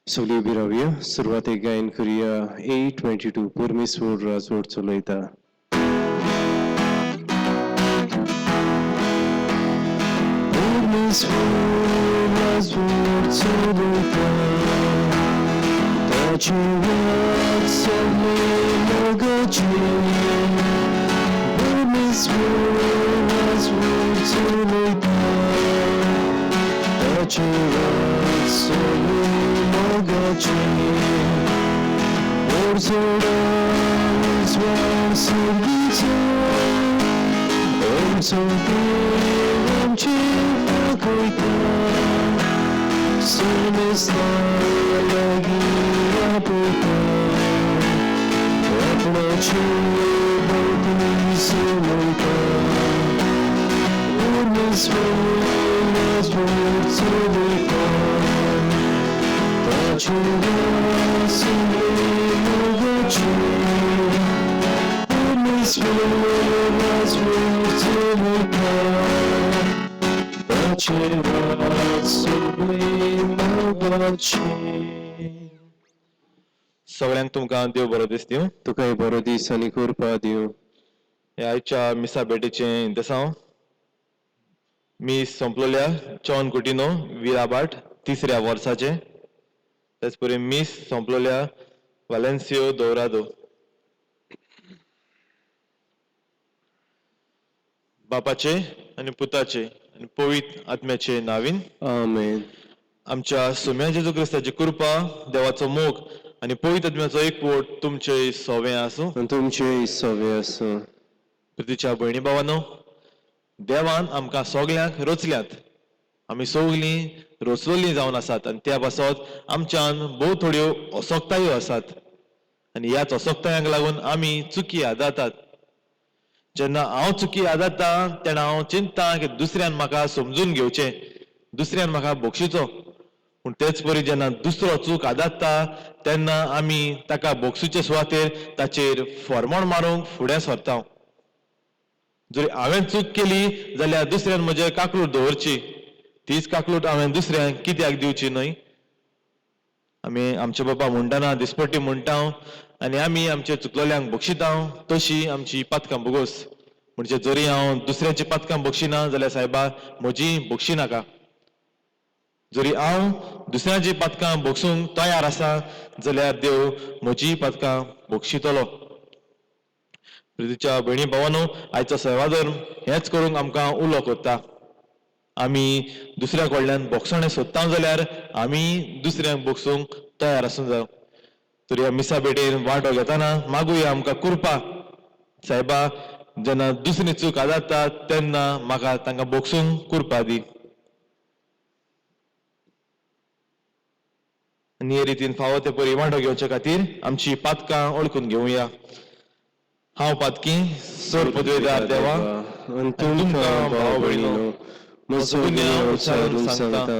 सगळीं उबी रावया. सुरवातेक गायन करुया 822 परमेश्वर राजवट चलयता. परमेश्वर राजवट चलयता, ताची वाट सगळें मोगाची. परमेश्वर राजवट चलयता, ताची वाट सगळें मोगाची. ओरसोडा उजवाड सर्गीचो, आमचो देव आमची दाखयता. सुमेस्ता लागीं आपयता, आपणाची भोंवतणी सोलयता. परमेश्वर राजवट चलयता, ताची वाट सगळें मोगाची. परमेश्वर राजवट चलयता, ताची वाट सगळें मोगाची. सगळ्यांक तुमकां देव बरो दीस दिवं. तुकाय बरो दीस आनी कृपा दिवं. हे आयच्या मिसा भेटीचें इंतेसांव मीस सोंपलोल्या जॉन कुटिनो विराबाट तिसऱ्या वर्साचें. तेच परी मीस सोंपलोल्या वालेन्सियो दोरादो. बापाचे आनी पुताचे आनी पवित्र आत्म्याचे नावीन आमेन. आमच्या सुम्या जेजू क्रिस्ताची कृपा, देवाचो मोग आनी पवित्र आत्म्याचो एकवट तुमचे सोवे आसूं. आनी तुमचेय सोवे आसूं. प्रितीच्या भयणी भावानो, देवान आमकां सगल्यांक रचल्यात. आमी सगलीं रचलोलीं जावन आसात आनी त्या पासत आमच्यान भोव थोड्यो असक्तायो आसात आनी ह्याच असक्तायांक लागून आमी चुकी आदातात. जेन्ना हांव चुकी आदाता तेन्ना हांव चिंतता की दुसऱ्यान म्हाका समजून घेवचें, दुसऱ्यान म्हाका बक्षिचो. पूण तेच परी जेन्ना दुसरो चूक आदाता तेन्ना आमी ताका बक्षुचे सुवातेर ताचेर फॉर्मोण मारूंक फुडें सरता. जरी हांवें चूक केली जाल्यार दुसऱ्यान म्हजेर काकलूट दवरची, तीच काकलूट हांवें दुसऱ्यांक कित्याक दिवची न्हय? आमी आमचे बाबा म्हणटाना दिसपट्टी म्हणटा आनी आमी आमचे चुकलोल्यांक बक्षिता, तशी आमची पातकां भोगोस. म्हणजे जरी हांव दुसऱ्याची पातकां बक्षिना जाल्यार सायबा म्हजी बक्षी नाका. जरी हांव दुसऱ्याची पातकां बक्षूंक तयार आसा जाल्यार देव म्हजी पातकां बक्षितलो. प्रितीच्या भयणी भावानो, आयचो सेवाधर्म हेंच करूंक आमकां उलो करता. आमी दुसऱ्या कडल्यान बोगसणें सोदता जाल्यार आमी दुसऱ्यांक बोगसूंक तयार आसूंक जाय. तर ह्या मिसा भेटेन वांटो घेतना मागुया आमकां कृपा, सायबा जेन्ना दुसरी चूक आदारता तेन्ना म्हाका तांकां बोगसूंक कृपा दी. आनी हे रितीन फावो ते परी वांटो घेवचे खातीर आमची पातकां वळखून घेवया. हांव पातकी सोर पदवेदार देवा, आनी तुमकां भाव भयणीनो म्हजो गुन्यांव उच्चारून सांगता,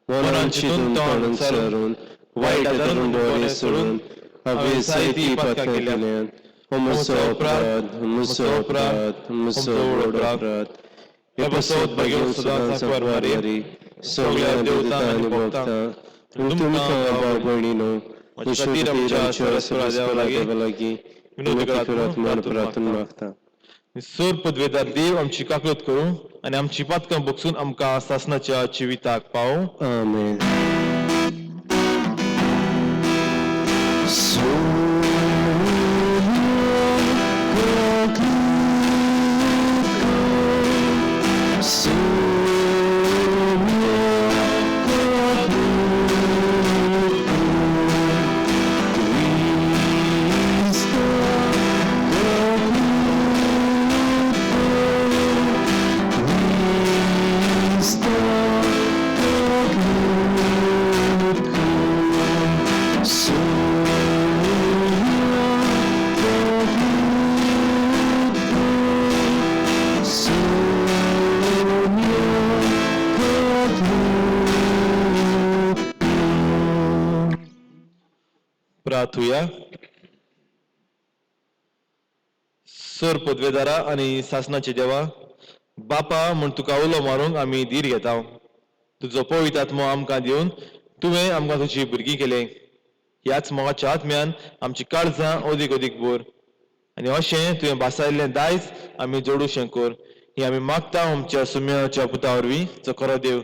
मनान चिंतून तोंड उच्चारून वायट आदरून बरें सोडून हांवें जायतीं पातकां केल्यात. हो म्हजो अपराध, म्हजो अपराध, म्हजो व्हड अपराध. हे पासत भाग्य सदांच वारी सगळ्या देवता आनी भक्तां तुमकां भाव भयणीनो म्हज्या खातीर आमच्या सर्वेस्परा देवा लागीं विनवती करात म्हूण प्रार्थना मागता. सोर पदवेदार देव आमची काकलूत करूं आनी आमची पातकां बगसून आमकां सासणाच्या जिविताक पावूं. आमेन. प्रार्थुया. सोर पदवेदारा आनी सासणाचे देवा, बापा म्हूण तुका उलो मारूंक आमी धीर घेता. तुजो पवित्र आत्मो आमकां दिवन तुवें आमकां तुजी भुरगीं केले. ह्याच मोगाच्या आत्म्यान आमची काळजां अदीक अदीक भर आनी अशें तुवें भासायल्लें दायज आमी जोडू शंकर. ही आमी मागता आमच्या सुम्याच्या पुता वरवीं, जो खरो देव,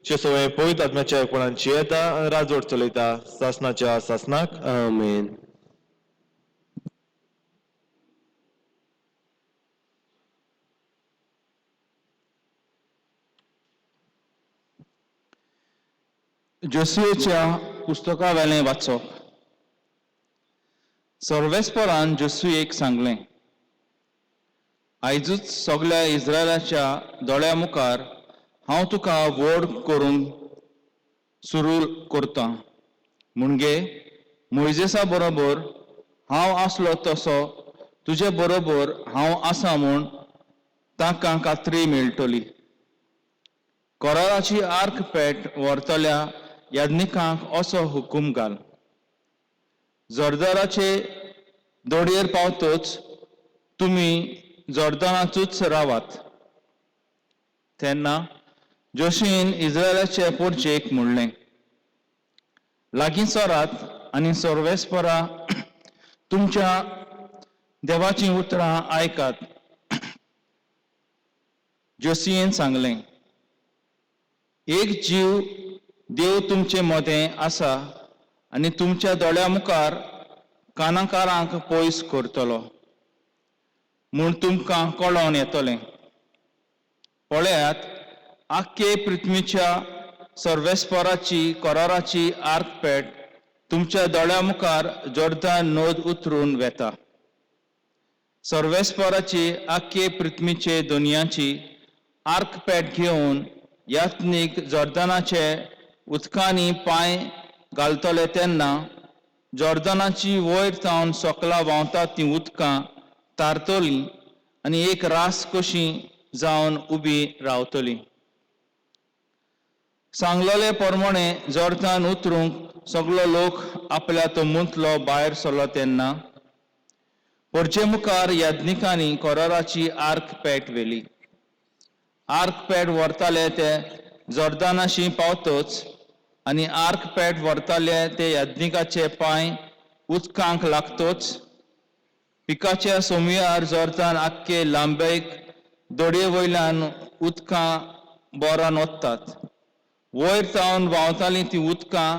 जे सगळें पवित्र आत्म्याच्या एकपणान जियेता आनी राजवट चलयता सासनाच्या सासनाक. आमेन. जोसुएच्या पुस्तका वेलें वाचप. सर्वेस्परान जोसुएक सांगलें, आयजूच सगल्या इस्रायलाच्या दोळ्या मुखार हांव तुका व्हड करूंक सुरू करतां. म्हणजे मोयजेसा बरोबर हांव आसलो तसो तुजे बरोबर हांव आसा म्हूण तांकां खात्री मेळटली. कराराची आर्क पेट व्हरतल्या याज्ञिकांक असो हुकूम घाल, जोरदाराचे दोडयेर पावतच तुमी जोर्दनाचूच रावात. तेन्ना जोशीन इस्रायलाचे पोरचेक म्हणलें, लागीं सरात आनी सर्वेस्परा तुमच्या देवाचीं उतरां आयकात. जोसियेन सांगलें, एक जीव देव तुमचे मदें आसा आनी तुमच्या दोळ्या मुखार कानाकारांक पयस करतलो म्हूण तुमकां कळोन येतलें. पळयात, आख्खे पृथ्वीच्या सर्वेस्पराची कराराची आर्कपेट तुमच्या दोळ्या मुखार जोर्दान नद उतरून वेता. सर्वेस्पराची आख्खे पृथ्वीचे दुनियाची आर्कपेट घेवन यात्नीक जोर्दनाचे उदकांनी पांय घालतले तेन्ना जोर्दनाची वयर जावन सकला व्हांवतात तीं उदकां तारतलीं आनी एक रास कशी जावन उबी रावतली. सांगलोले प्रमाणे जोर्दान उतरूंक सगलो लोक आपल्या तंबूंतलो भायर सरलो तेन्ना पोरचे मुखार याज्ञिकांनी कराराची आर्क पेट व्हेली. आर्क पेट व्हरताले ते जोर्दानाशी पावतच आनी आर्क पेट व्हरताले ते याज्ञिकाचे पांय उदकांक लागतच पिकाच्या सोमयार जोर्दान आख्खे लांबेक दोडये वयल्यान उदकां बोरान वतात. वयर जावन व्हांवतालीं तीं उदकां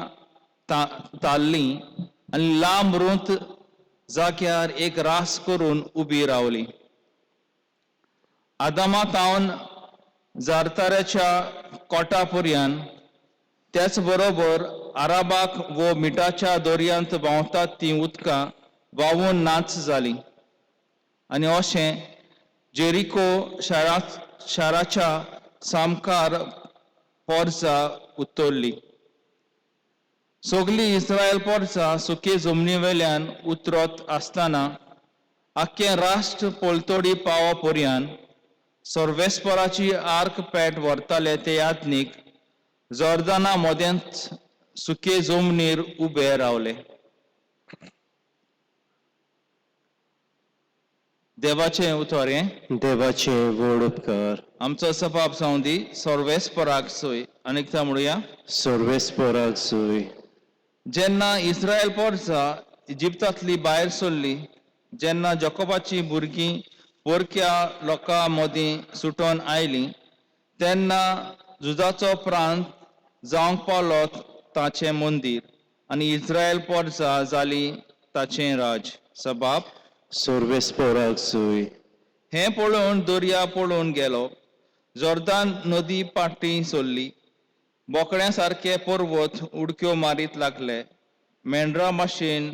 ताल्लीं आनी लांब रुंद जाग्यार एक रास करून उबी रावली. आदामा तावन जारताऱ्याच्या कोटा पर्यंत, त्याच बरोबर आराबाक वो मिठाच्या दर्यांत व्हांवतात तीं उदकां व्हांवून नाच जालीं. आनी अशें जेरिको शाराच्या सामकार पोरजा उतरली. सगली इस्रायल पोरजा सुके जमनी वेल्यान उतरत आसतना आख्खें राष्ट्र पलतोडी पावा पर्यंत सर्वेस्पराची आर्क पेट व्हरताले ते याज्ञीक जोर्दाना मदेंत सुके जमनीर उबे रावले. देवाचें उतर हें. देवाचे व्हड उपकार. आमचो सबाब जावं दी सर्वेस्पराक सोय. आनी एकदां म्हणुया, सर्वेस्पराक सोय. जेन्ना इस्रायल पोरजा इजिप्तांतली भायर सरली, जेन्ना जकोबाची भुरगीं परक्या लोकां मदीं सुटोन आयलीं, तेन्ना झुजाचो प्रांत जावंक पावलो ताचें मंदीर आनी इस्रायल पोरजा जाली ताचें राज. सबाब सर्वेस्पराक सोय. हें पळोवन दर्या पळोवन गेलो, जोर्दान नदी पाटी सोडली, बोकड्या सारके पर्वत उडक्यो मारीत लागले, मेंढरा भाशेन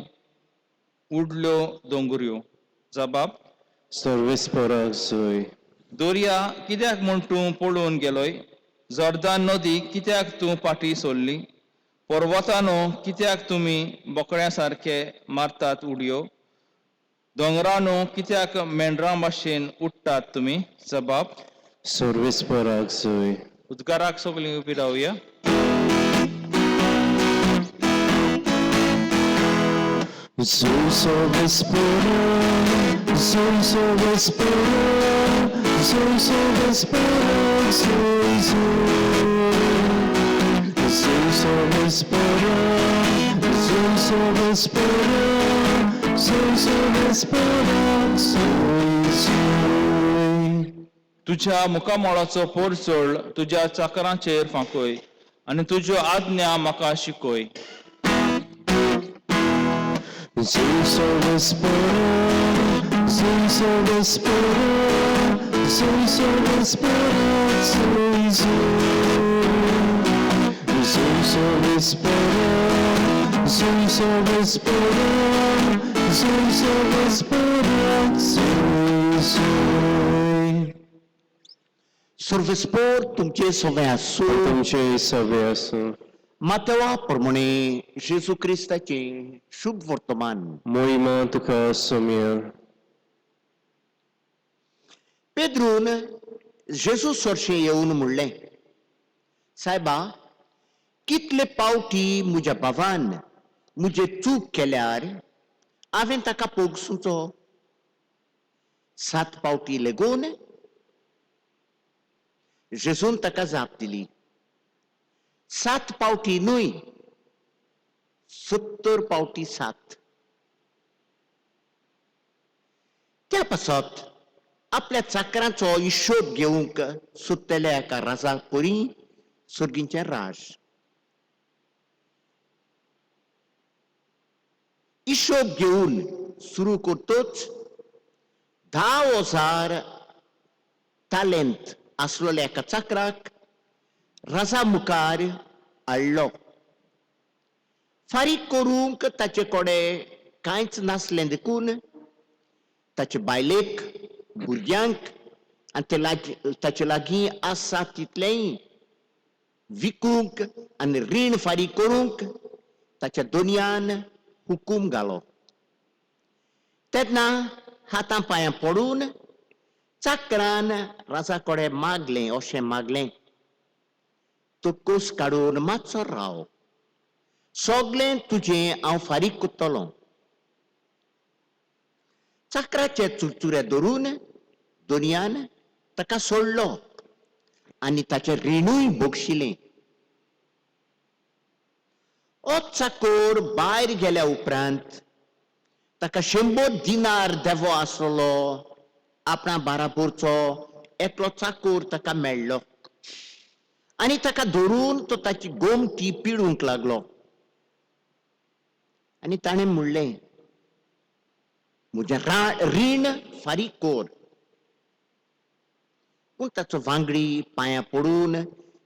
उडल्यो दोंगुऱ्यो. जबाब सर्वेस्पराक सोय. दर्या कित्याक म्हूण तूं पळोवन गेलोय? जोर्दान नदी कित्याक तूं पाटी सोडली? पर्वतानो कित्याक तुमी बोकड्या सारके मारतात उडयो? दोंगरानो कित्याक मेंढरां भाशेन उडटात तुमी? जबाब सर्वेस्पराक सोय. उद्गाराक सगळीं उबी रावया. Zoom सर्वेस्परा, zoom सर्वेस्परा, zoom सर्वेस्परा, zoom zoom. Zoom सर्वेस्परा, सोवेस्पोरा, सोय सोवेस्पोरा, सोय सोवेस्पोरा, सोय सोय. तुझ्या मुखामळाचो पोरचोळ तुज्या चाकरांचेर फांकय आनी तुज्यो आज्ञा म्हाका शिकय. Soy sobespera, soy sobespera, soy sobespera, soy soy. Soy sobespera, soy sobespera, soy sobespera, soy soy. सर्वेस्पोर तुमचे सगळे आसूं. तुमचे सवे आसूं. मातेवा प्रमाणे जेजू क्रिस्ताचे शुभ वर्तमान. मोहिमा तुका सोम्या. पेद्रून जेजू सरशें येवन म्हणलें, सायबा, कितले पावटी म्हज्या भावान म्हजे चूक केल्यार हांवें ताका पोगसुचो? 7 पावटी लेगून? जेजून ताका जाप दिली, 7 पावटी न्हय, 70 पावटी 7. त्या पासत आपल्या चाकरांचो हिशोब घेवंक सोदतल्या एका राजा परी सर्गींचें राज. हिशोब घेवन सुरू करतच 10,000 तालेंत आसलेल्या एका चाकराक राजा मुखार हाडलो. फारीक करूंक ताचे कडेन कांयच नासलें देखून ताचे बायलेक, भुरग्यांक आनी ते लागीं ताचे लागीं आसा तितलेंय विकूंक आनी रीण फारीक करूंक ताच्या दोनयान हुकूम घालो. तेन्ना हातां पांयां पडून चाकरान राजा कडेन मागलें, अशें मागलें, तो कोस काडून मातसो राव, सगळें तुजें हांव फारीक करतलो. चाकराचे चुरचुरे धरून दोनयान ताका सोडलो आनी ताचें रिणूय भोगशिलें. हो चाकोर भायर गेल्या उपरांत ताका 100 दिनार देवो आसलो आपणा बाराबोरचो एकलो चाकोर ताका मेळ्ळो आनी ताका धरून तो ताची गोमटी पिडूंक लागलो. आनी ताणें म्हणलें, म्हजें रीण फारीक कर. पूण ताचो वांगडी पांयां पडून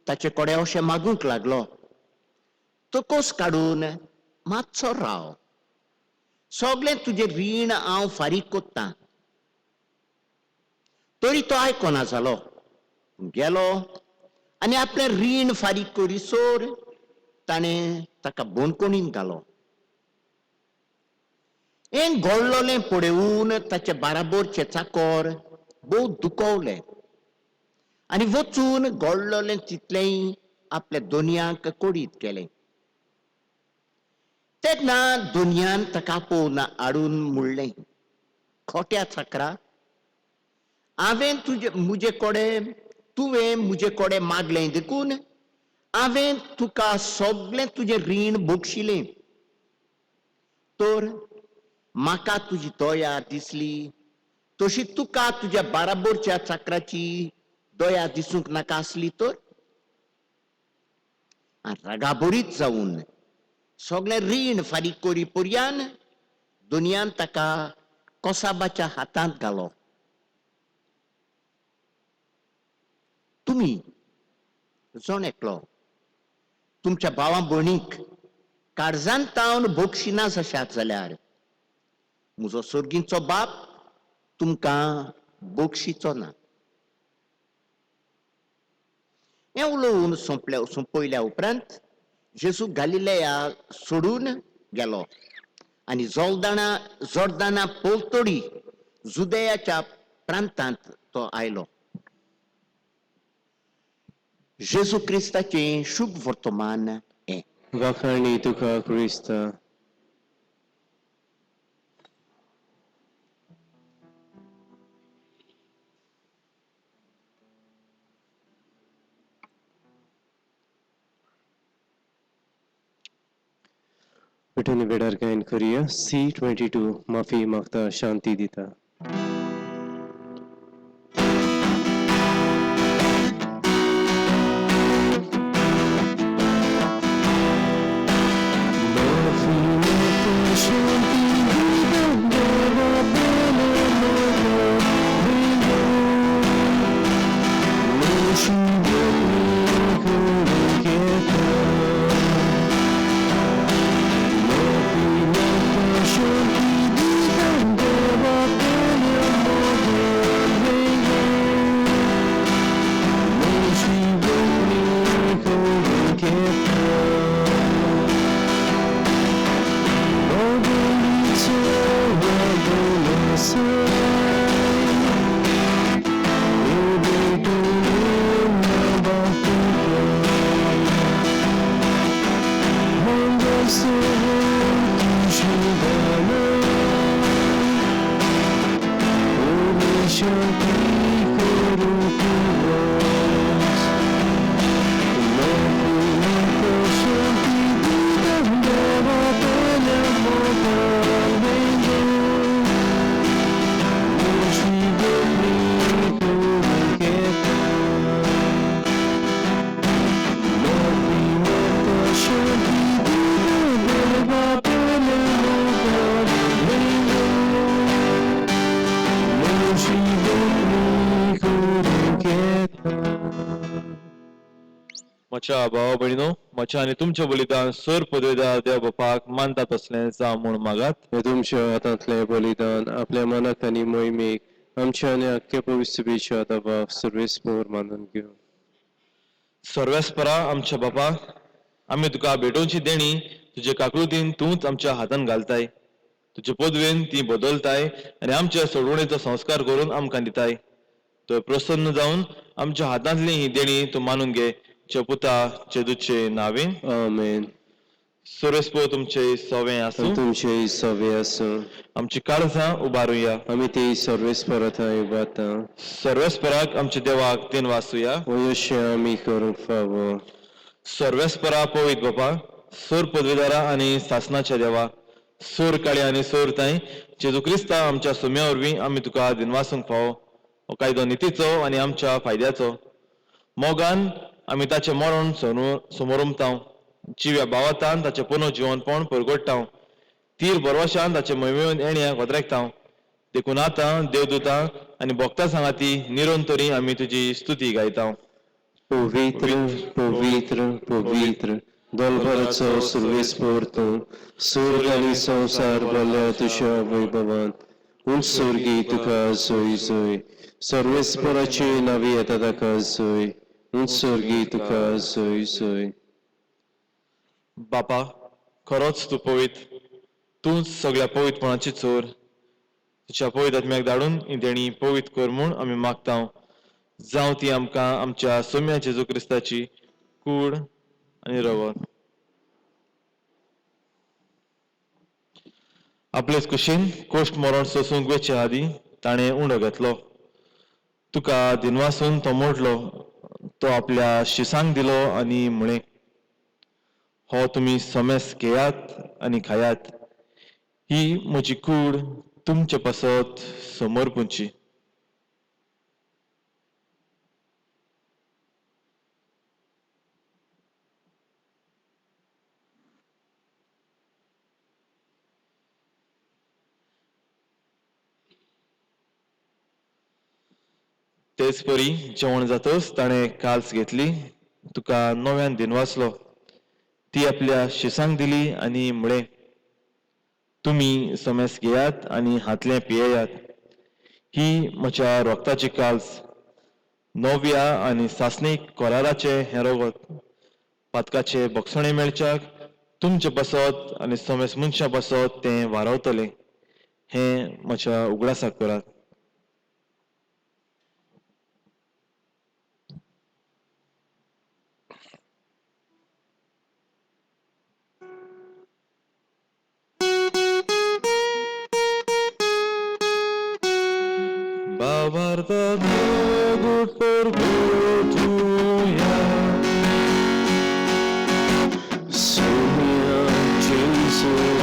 ताचे कडेन अशें मागूंक लागलो, तो कोस काडून मातसो राव, सगळें तुजें रीण हांव फारीक करतां. तरी तो आयकना जालो, गेलो आनी आपलें रीण फारीक करीसर ताणें ताका बंदखणींत घालो. हें घडलोलें पळोवन ताचे बाराबरचे चाकोर भोव दुखवले आनी वचून घडलोलें तितलेंय आपल्या दोनयांक कोडीत केलें. तेन्ना दोनयान ताका आपोवन हाडून म्हणलें, खोट्या चाकरा, हांवें तुजे म्हजे कडेन तुवें म्हजे कडेन मागलें देखून हांवें तुका सगळें तुजें रीण भोगशिलें. तर म्हाका तुजी दया दिसली तशी तुका तुज्या बाराबरच्या चाकराची दया दिसूंक नाका आसली तर? रागाबरीत जावन सगळें रीण फारीक करी पर्यान दुनियान ताका कोसाबाच्या हातांत घालो. तुमी जण एकलो तुमच्या भावा भयणीक काळजान तावन भोगशिना जाशात जाल्यार म्हजो सर्गींचो बाप तुमकां बोगशीचो ना. हें उलोवन सोंपयल्या उपरांत जेजू गालिलेया सोडून गेलो आनी जोर्दाना पलतडी जुदेयाच्या प्रांतांत तो आयलो. जेजू क्रिस्ताचें शुभ वर्तमान हें. वाखाणी तुका क्रिस्ता. पेटून वेळार गायन करुया C22 माफी मागता शांती दिता. माफी मागता शांती दिता देवा पेल्या मोगा वेंगो म्हजी भोगणी करूंक येता. माफी मागता शांती दिता देवा पेल्या मोगा वेंगो म्हजी भोगणी करूंक येता. बाबुलीचो वागोवनासा शांती करूंक वास. माफी मागता शांती दिता देवा पेल्या मोगा वेंगो म्हजी भोगणी करूंक येता. माफी मागता शांती दिता देवा पेल्या मोगा वेंगो म्हजी भोगणी करूंक येता. म्हज्या भावा भयणीनो, म्हज्या आनी तुमच्या बलिदान सर पदवेदार देव बापाक मानता तसलें जावं म्हूण मागात. हे तुमच्या हातांतलें बलिदान आपल्या मनाक आनी मोहिमेक आमच्या आनी आख्ख्या पवित्र आदाबाक सर्वेस्पर मानून घेवं. सर्वेस्परा आमच्या बापा, आमी तुका भेटोवची देणी तुजे काकृतीन तूंच आमच्या हातान घालताय. तुजे पदवेन ती बदलताय आनी आमच्या सोडवणेचो संस्कार करून आमकां दिताय. तो प्रसन्न जावन आमच्या हातांतली ही देणी तूं मानून घे, चे पुता जेजूचे नावेन. आमेन. सर्वेस्पर तुमचे सवें आसूं. तुमचे सवे आसूं. आमची काळजां उबारुया. आमी ती सर्वेस्परा थंय उबारता. सर्वेस्पराक आमच्या देवाक then वाचुया. अशें आमी करूंक फावो. सर्वेस्परा पवित्र बापा, सोर पदवेदारा आनी सासनाच्या देवा, सोर काळी आनी सोर तांय जेजू क्रिस्ता आमच्या सुम्या वरवीं आमी तुका दिनवासूंक फावो. हो कायदो नितीचो आनी आमच्या फायद्याचो. मोगान आमी ताचें मरण समोरमतांव, जिव्या भावातान ताचें पुनः जिवनपण परगडटांव, तीर बरवशान ताचे मोहिमेवन येण्या गोदरेकतांव. देखून आतां देवदूतां आनी भक्तां सांगाती निरंतरी आमी तुजी स्तुती गायतांव. पवित्र पवित्र पवित्र दोलभराचो सर्वेस्पर तूं, स्वर्ग आनी संवसार भरल्या तुज्या वैभवान. उंच स्वर्गी तुका जय जय. सर्वेस्पराचे नांवी येता ताका जय. उंच स्वर्गी तुका जय जय. बापा, खरोच तूं पवित्र, तूंच सगळ्या पवित्रपणाची चोर. तुज्या पवित्र आत्म्याक धाडून ही देणी पवित्र कर म्हूण आमी मागतांव. जावं ती आमकां आमच्या सोम्या जेजू क्रिस्ताची कूड आनी रगत. आपलेच कुशीन कोश्ट मरण सोसूंक वेचे आदीं ताणें उंडो घेतलो. तुका दिनवासून तो मोडलो, तो आपल्या शिसांक दिलो आनी म्हळें, हो तुमी समेस घेयात आनी खायात, ही म्हजी कूड तुमचे पासत समर्पूंची. तेच परी जेवण जातच ताणें काल्स घेतली, तुका नव्यान दिनवासलो, ती आपल्या शिसांक दिली आनी म्हळें, तुमी समेस घेयात आनी हातलें पियेयात, ही म्हज्या रोगताची काल्स, नव्या आनी सासणीक कराराचें हें रगत, पातकाचे बक्षणे मेळच्याक तुमचे पासत आनी समेस मनशां पासत तें वारवतलें. हें म्हज्या उगडासाक करात. Bavarda good for Tuya. Sonia Jesus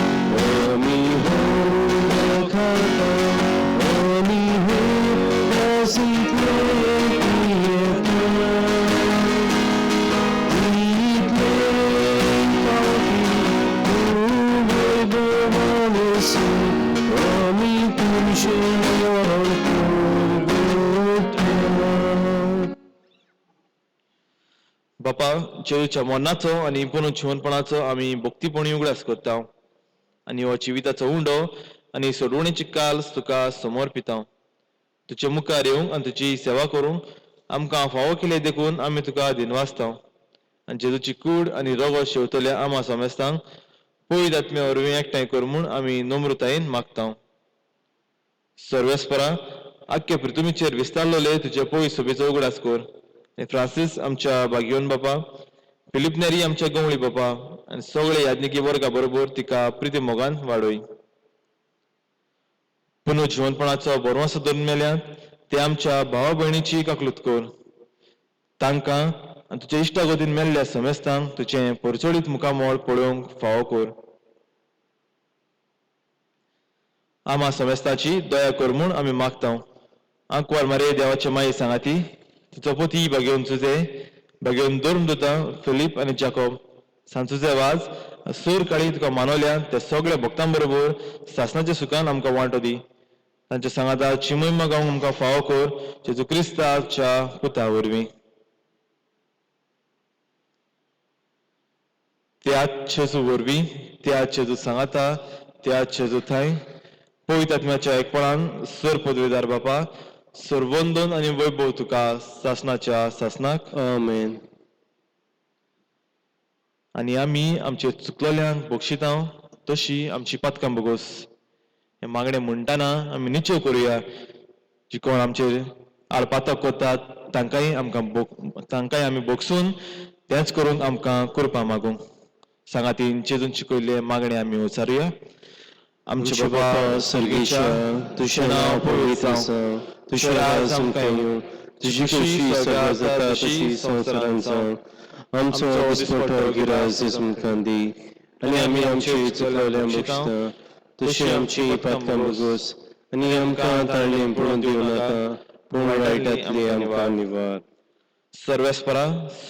बापा, जेजूच्या मरणाचो आनी पुनू जिवनपणाचो आमी भक्तीपणी उगडास करता आनी हो जिविताचो उंडो आनी सोडवणेची काल तुका समर्पिता. तुजे मुखार येवंक आनी तुजी सेवा करूंक आमकां फावो केले देखून आमी तुका दिनवासता. आनी जेजूची कूड आनी रगत शेवतल्या आमा समेस्तांक पवित्र आत्म्या वरवीं एकठांय कर म्हूण आमी नम्रतायेन मागता. सर्वेस्परा, आख्खे पृथ्वीचेर विस्तारलेले तुजे पवित्र सभेचो उगडास कर आनी फ्रांसीस आमच्या भाग्योन बापा, फिलीप नेरी आमच्या गवळी बापा आनी सगळे याज्ञिकी वर्गा बरोबर तिका प्रिती मोगान वाडय. पुनू जिवनपणाचो बरवासो धरून मेल्यात ते आमच्या भावा भयणीची काकलूत कर. तांकां आनी तुज्या इश्टागतीन मेल्ल्या समेस्तांक तुजें परचोळीत मुखामळ पळोवंक फावो कर. आमा समेस्ताची दया कर म्हूण आमी मागता. आंकवार मारे देवाचे माये सांगाती तिचो पती बागेवन तुजे बागेवन धर्मदूतां फिलीप आनी जाकोब सांचुचे वाज सूर काळी तुका मानवल्या त्या सगळ्या भक्तां बरोबर सासणाच्या सुखान आमकां वांटो दी. तांच्या सांगाता चिमयमा गावंक आमकां फावो कर जेजू क्रिस्ताच्या पुता वरवीं. त्याच जेजू वरवीं, त्याच जेजू सांगाता, त्याच जेजू थंय पवित्र आत्म्याच्या एकपणान सर पदवीदार बापा, सर्वंदन आनी वैभव तुका सासणाच्या सासणाक. आमेन. आनी आमी आमचे चुकलेल्यांक बक्षिता तशी आमची पातकां बगोस. हें मागणें म्हणटाना आमी निश्चय करुया जी कोण आमचेर आडपातक करतात तांकांय आमकां तांकांय आमी बगसून तेंच करूंक आमकां कृपा मागूंक. सांगातीन जेजून शिकयल्लें मागणें आमी उचारुया. आमचे बाबा सर्गेच्या, तुजें नांव पवित्र जावं, तुजें राज आमकां येवं, तुजी खोशी स्वर्गांत जाता तशी संवसारांत जावं. आमचो दिसपट्टो गिरास दीस आमकां दी आनी आमी आमचे चुकलेल्यांक बक्षता तशी आमची पातकां बगोस आनी आमकां ताळें पडून दिवं नाका, पूण वायटांतली आमकां निवार. सर्वेस्परा,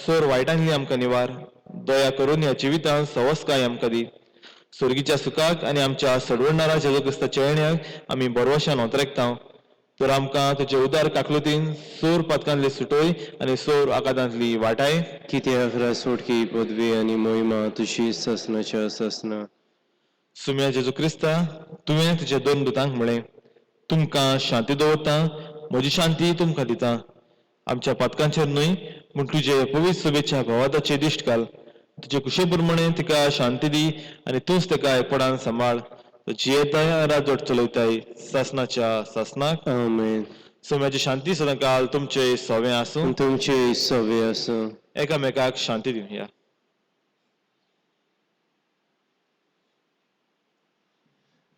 सोर वायटांतली आमकां निवार. दया करून ह्या जिवितांत सवस्काय आमकां दी. स्वर्गीच्या सुखाक आनी आमच्या सडवडणारा जेजू क्रिस्ताच्या येण्याक आमी बरवशान ओतरेकता. तर आमकां तुजे उदार काकलुतीन सोर पातकांतली सुटोय आनी सोर आकादांतली वाटाय. कित्याक रासोडकी पदवी आनी मोहिमा तुजी सासणाच्या सासणा. सुम्या जेजू क्रिस्ता, तुवें तुज्या दोन दुतांक म्हळें, तुमकां शांती दवरता, म्हजी शांती तुमकां दिता. आमच्या पातकांचेर न्हय पूण तुजे पवित्र सभेच्या भावाताचे दिश्ट घाल. तुजे कुशे प्रमाणे तिका शांती दी आनी तूंच तिका एकपणान सांबाळ. जियेताय राजवट चलयताय सासणाच्या सासणाक. आमेन. सोम्याची शांती सदांकाल तुमचे सवे आसूं. तुमचे सवे आसूं. एकामेकाक शांती दिवया.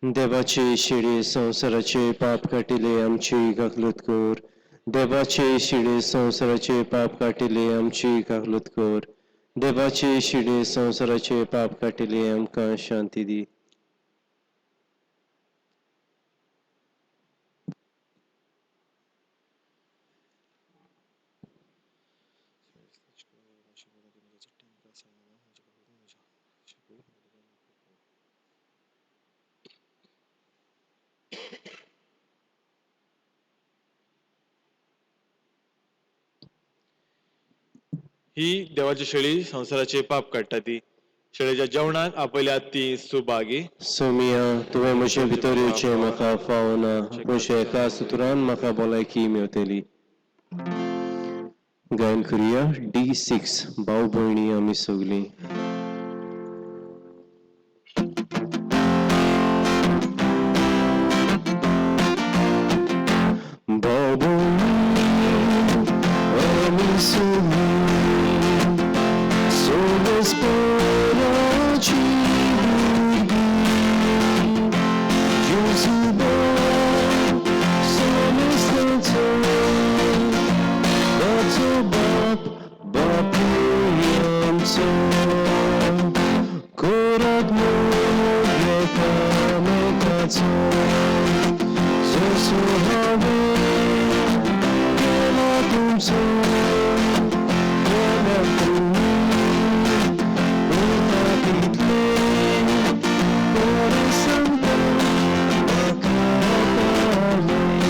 देवाचे शिडे संवसाराचे पाप काटिले आमची काकलूत कर. देवाचे शिडे संवसाराचे पाप काटिले आमची काकलूत कर. देवाचे शिडे संवसाराचे पाप काटिले आमकां शांती दी. ही देवाची शेळी संवसाराचे पाप काडटा ती शेळेच्या जेवणाक आपयल्यात ती सुभागी. सोमिया, तुवें म्हजे भितर येवचें म्हाका फावना, म्हज्या एका सुत्रान म्हाका भलायकी मेवतली. गायन करुया D6 भाव भयणी आमी सगलीं. भाव भयणी आमी सगलीं सोबसपणाची भुरगीं, जेजू बाप समेस्तांचो, ताचो बाप बापूय आमचो. करात मोग एकामेकाचो, जसो हांवें केला तुमचो, केल्या तुमी करता तितलें बरें सांगता म्हाका पावलें.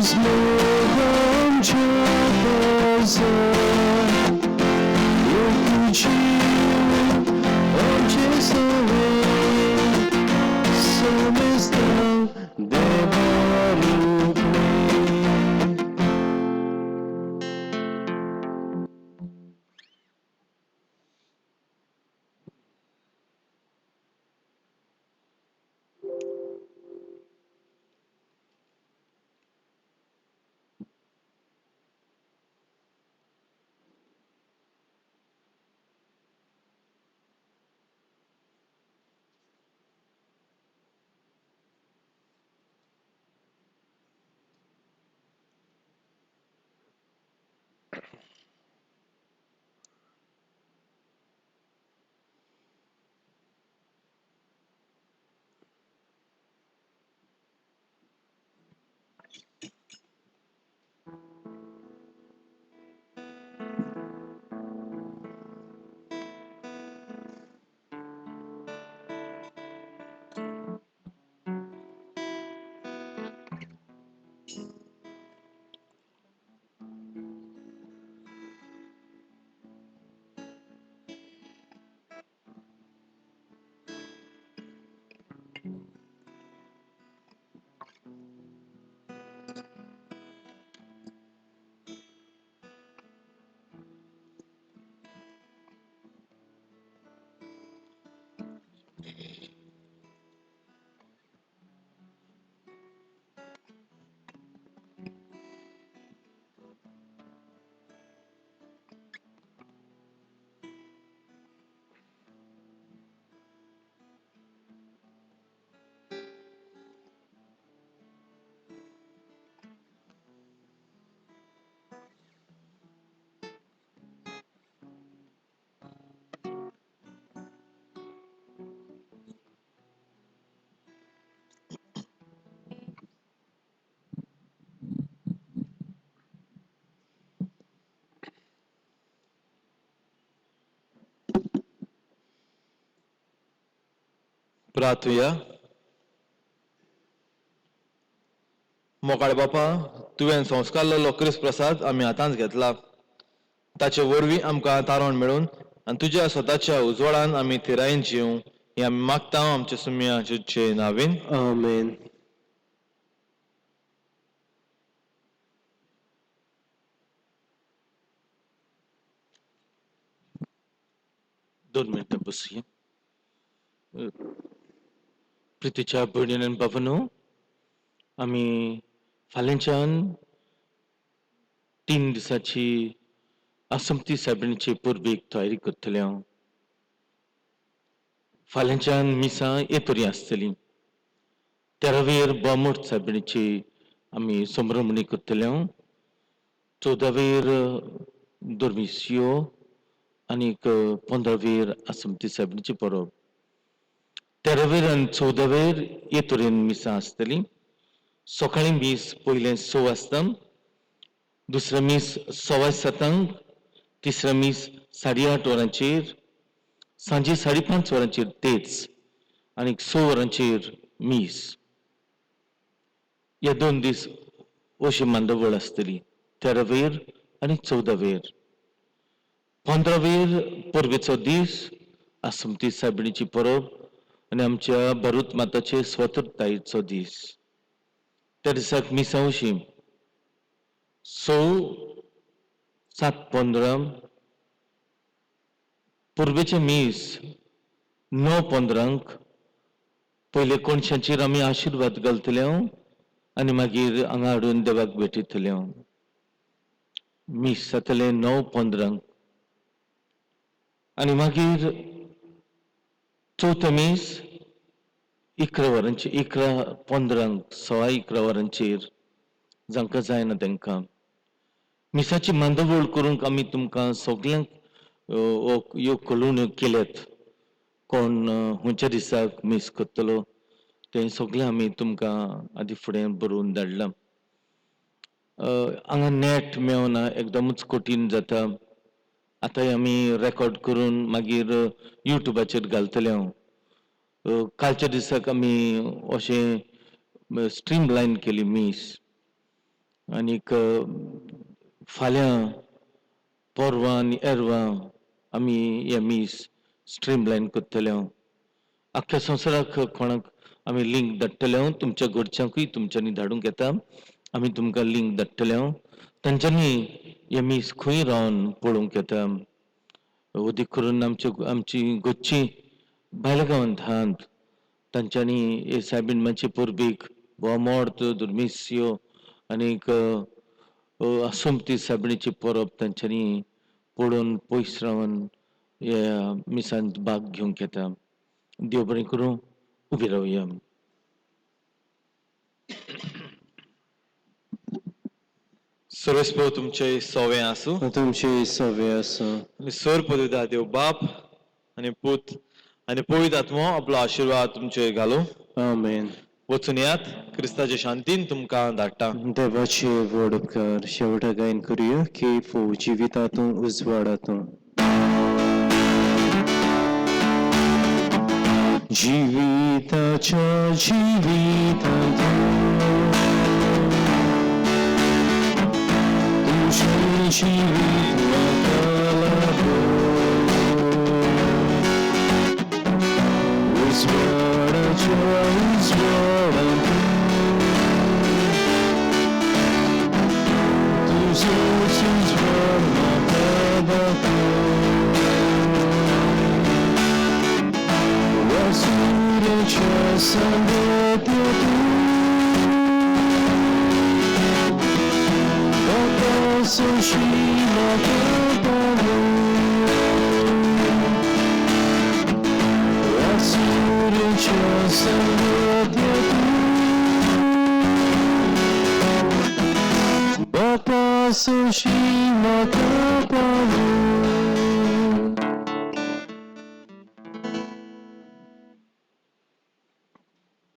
तुज मोग आमच्या पावसा एक जीव आमचे सवे समजता देवा रूपे. प्रार्थुया. मोगाळ बापा, तुवें संस्कारलेलो क्रिस्त प्रसाद आमी हातांत घेतला, ताचे वरवीं आमकां तारण मेळून आनी तुज्या स्वताच्या उजवाडान आमी थिरायेन जिवं हें आमी मागता आमच्या सुम्या जेजूचे नांवेन. आमेन. दोन मिनिटां बसुया. प्रितीच्या भयणीन आनी बाबांनो, आमी फाल्यांच्यान 3 दिसाची आसमती सायबिणीची परबेक तयारी करतले हांव. फाल्यांच्यान मिसां हे तरी आसतली. तेरावेर बोमोट सायबिणीची आमी संभ्रमणी करतले हांव. चवदावेर दोर्मिसियो आनीक 15वेर आसमती सायबिणीची परब. तेरावेर आनी चवदावेर हे तरेन मिसां आसतली. सकाळीं मीस पयलें 6 वाजता, दुसरें मीस 7:15, तिसरें मीस 8:30 वरांचेर, सांजे 5:30 वरांचेर तेच आनी 6 वरांचेर मीस. ह्या 2 दीस अशी मांडवळ आसतली, तेरावेर आनी चवदावेर. 15वेर परबेचो दीस, आसमती सायबिणीची परब आनी आमच्या भारत माताचे स्वतंत्रतायेचो दीस. त्या दिसाक मिसां अशी 6, 7:15, परबेचें मीस 9:15. पयले कोणशाचेर आमी आशिर्वाद घालतले हांव आनी मागीर हांगा हाडून देवाक भेटयतले हांव. मीस जातलें 9:15 आनी मागीर चवथें मीस 11 वरांचेर, 11:15, 11:15 वरांचेर जांकां जायना तांकां मिसाची मांडवळ करूंक आमी तुमकां सगल्यांक ह्यो कळोवण्यो केल्यात. कोण खंयच्या दिसाक मीस करतलो तें सगळें आमी तुमकां आदी फुडें बरोवन धाडलां. हांगा नॅट मेळना, एकदमच कठीण जाता. आतांय आमी रेकॉर्ड करून मागीर युट्यूबाचेर घालतले हांव. कालच्या दिसाक आमी अशें स्ट्रीम लायन केली मीस. आनीक फाल्यां परवां आनी एरवां आमी हें मीस स्ट्रीमलायन करतले. आख्ख्या संवसाराक कोणाक आमी लिंक धाडटले, तुमच्या घरच्यांकूय तुमच्यांनी धाडूंक येता. आमी तुमकां लिंक धाडटले, तांच्यांनी हें मीस खंय रावन पळोवंक येता. अदीक करून आमची घरची भायल्या गांवांत आहात तांच्यांनी हे सायबीण मातशे परबेक बोमोर्त दुर्मिस्यो आनीक आसुमती सायबिणीची परब तांच्यांनी पळोवन पयस रावन ह्या मिसांत भाग घेवंक येता. देव बरें करूं. उबी रावया. सर्वेस्पर तुमचे सोवे आसूं तुमचे सवे आसूं. आनी सर पदविता देव बाप आनी पूत आनी पवित्र आत्मो आपलो आशिर्वाद तुमचेर घालूं. आमेन. वचून येयात, क्रिस्ताचे शांतीन तुमकां धाडटा. देवाचे व्हड उपकार. शेवटा गायन करूया की फो जिवितातूं उजवाडातूं. जिविताच्या जिवितांतूं तुजें जिवीत म्हाका लाभो, उजवाडाच्या उजवाडांतूं तुजोच उजवाड म्हाका दाखो, वासुऱ्याच्या सांगात्यांतूं म्हाका सोशी म्हाका पावो, वासुऱ्याच्या सांगात्यांतूं म्हाका सोशी म्हाका पावो.